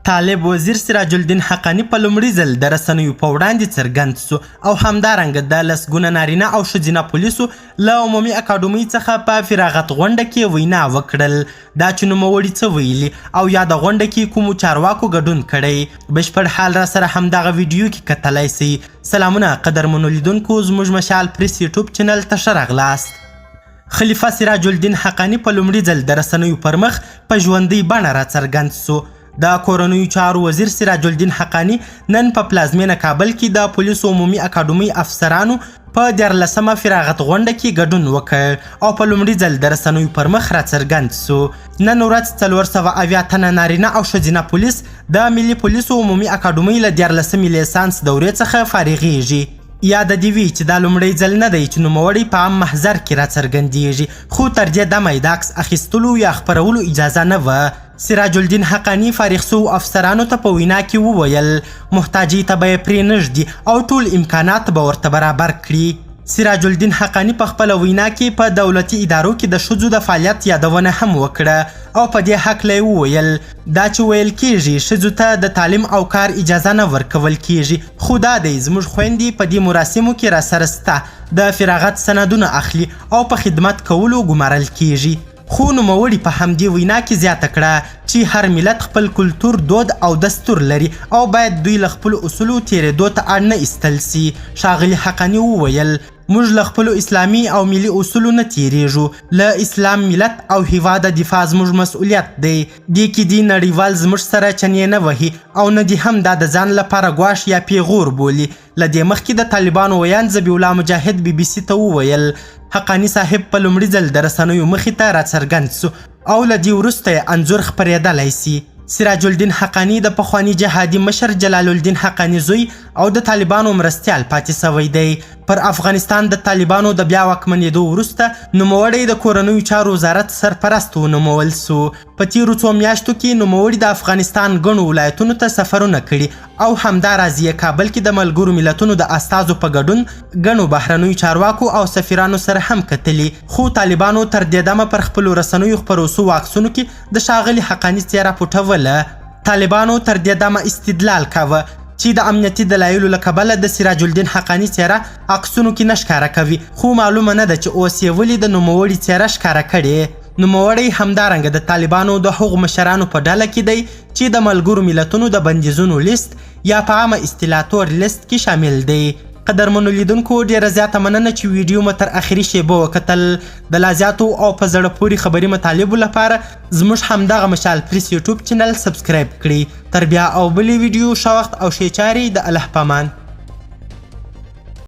طالب وزیر سراج الدین حقاني په لومړي ځل د رسنیو په وړاندې څرګند سو او همدارنګه د لسګونه نارینه او ښځینه پولیسو له عمومي اکاډمۍ څخه په فراغت غونډه کې وینا وکړل. دا چې نوموړي څه ویلي او یاده غونډه کې کومو چارواکو ګډون کړی، بشپړ حال راسره همدغه ویډیو کې کتلای سئ. سلامونه قدرمنو لیدونکو، زموږ مشال پریس یوټیوب چینل ته ښه راغلاست. خلیفه سراج الدین حقاني په لومړي ځل د رسنیو پر مخ په ژوندۍ بڼه راڅرګند سو. د کورنیو چارو وزیر سراج الدین حقاني نن په پلازمینه کابل کې د پولیسو عمومي اکاډمۍ افسرانو په 13مه فراغت غونډه کې ګډون وکړ او په لومړي ځل د رسنیو پر مخ راڅرګند سو. نن ورځ 470 تنه نارینه او ښځینه پولیس د ملي پولیسو عمومي اکاډمۍ له 13مې لیسانس دورې څخه فارغیږي. یاده دې وي چې دا لومړی ځل نه دی چې نوموړی په عام محضر کې راڅرګندیږي، خو تر دې دمه یې د عکس اخیستلو یا خپرولو اجازه نه وه. سراج الدین حقاني فارغ سوو افسرانو ته په وینا کې وویل، محتاجۍ ته به یې پرې نه ږدي او ټول امکانات به ورته برابر کړي. سراج الدین حقاني په خپله وینا کې په دولتي ادارو کې د ښځو د فعالیت یادونه هم وکړه او په دې هکله یې وویل، دا چې ویل کیږي ښځو ته د تعلیم او کار اجازه نه ورکول کیږي، خو دا دی زموږ خویندې په دې مراسمو کې راسره سته، د فراغت سندونه اخلي او په خدمت کولو ګمارل کیږي. خو نوموړي په همدې وینا کې زیاته کړه چې هر ملت خپل کلتور، دود او دستور لري او باید دوی له خپلو اصولو تېرېدو ته اړ نه ایستل سي. ښاغلي حقاني وویل، موږ له خپلو اسلامي او ملي اصولو نه تېرېږو، له اسلام، ملت او هیواده دفاع زموږ مسؤلیت دی. دې کې دي نړیوال زموږ سره چنې نه وهي او نه دي هم دا د ځان لپاره ګواښ یا پیغور بولي. له دې مخکې د طالبانو ویاند ذبیح الله مجاهد بي بي سي ته وویل، حقاني صاحب په لومړي ځل د رسنیو مخې ته راڅرګند سو او له دې وروسته یې انځور خپرېدلی سي. سراج الدین حقاني د پخواني جهادي مشر جلال الدین حقاني زوی او د طالبانو مرستیال پاتې سوی دی. پر افغانستان د طالبانو د بیا واکمنېدو وروسته نوموړی د کورنیو چارو وزارت سرپرست ونومول سو. په تیرو څو میاشتو کې نوموړي د افغانستان ګڼو ولایتونو ته سفرونه کړي او همداراز یې کابل کې د ملګرو ملتونو د استازو په ګډون ګڼو بهرنیو چارواکو او سفیرانو سره هم کتلي. خو طالبانو تر دې دمه پر خپلو رسنیو خپرو سوو عکسونو کې د ښاغلي حقاني څېره پټوله. طالبانو تر دې دمه استدلال کاوه چې د امنیتي دلایلو له کبله د سراج الدین حقاني څېره عکسونو کې نه ښکاره کوي، خو معلومه نه ده چې اوس یې ولې د نوموړي څېره ښکاره کړې. نوموړی همدارنګه د طالبانو د هغو مشرانو په ډله کې دی چې د ملګرو ملتونو د بندیزونو لیست یا په عامه اصطلاح تور لیست کې شامل دی. قدرمنو لیدونکو، ډیره زیاته مننه چې ویډیو مو تر اخري شیبو وکتل. د لا زیاتو او په زړه پورې خبري مطالبو لپاره زموږ همدغه مشال پریس یوټیوب چینل سبسکرایب کړئ. تر بیا او بلې ویډیو، ښه وخت او ښې چارې، د الله پامان.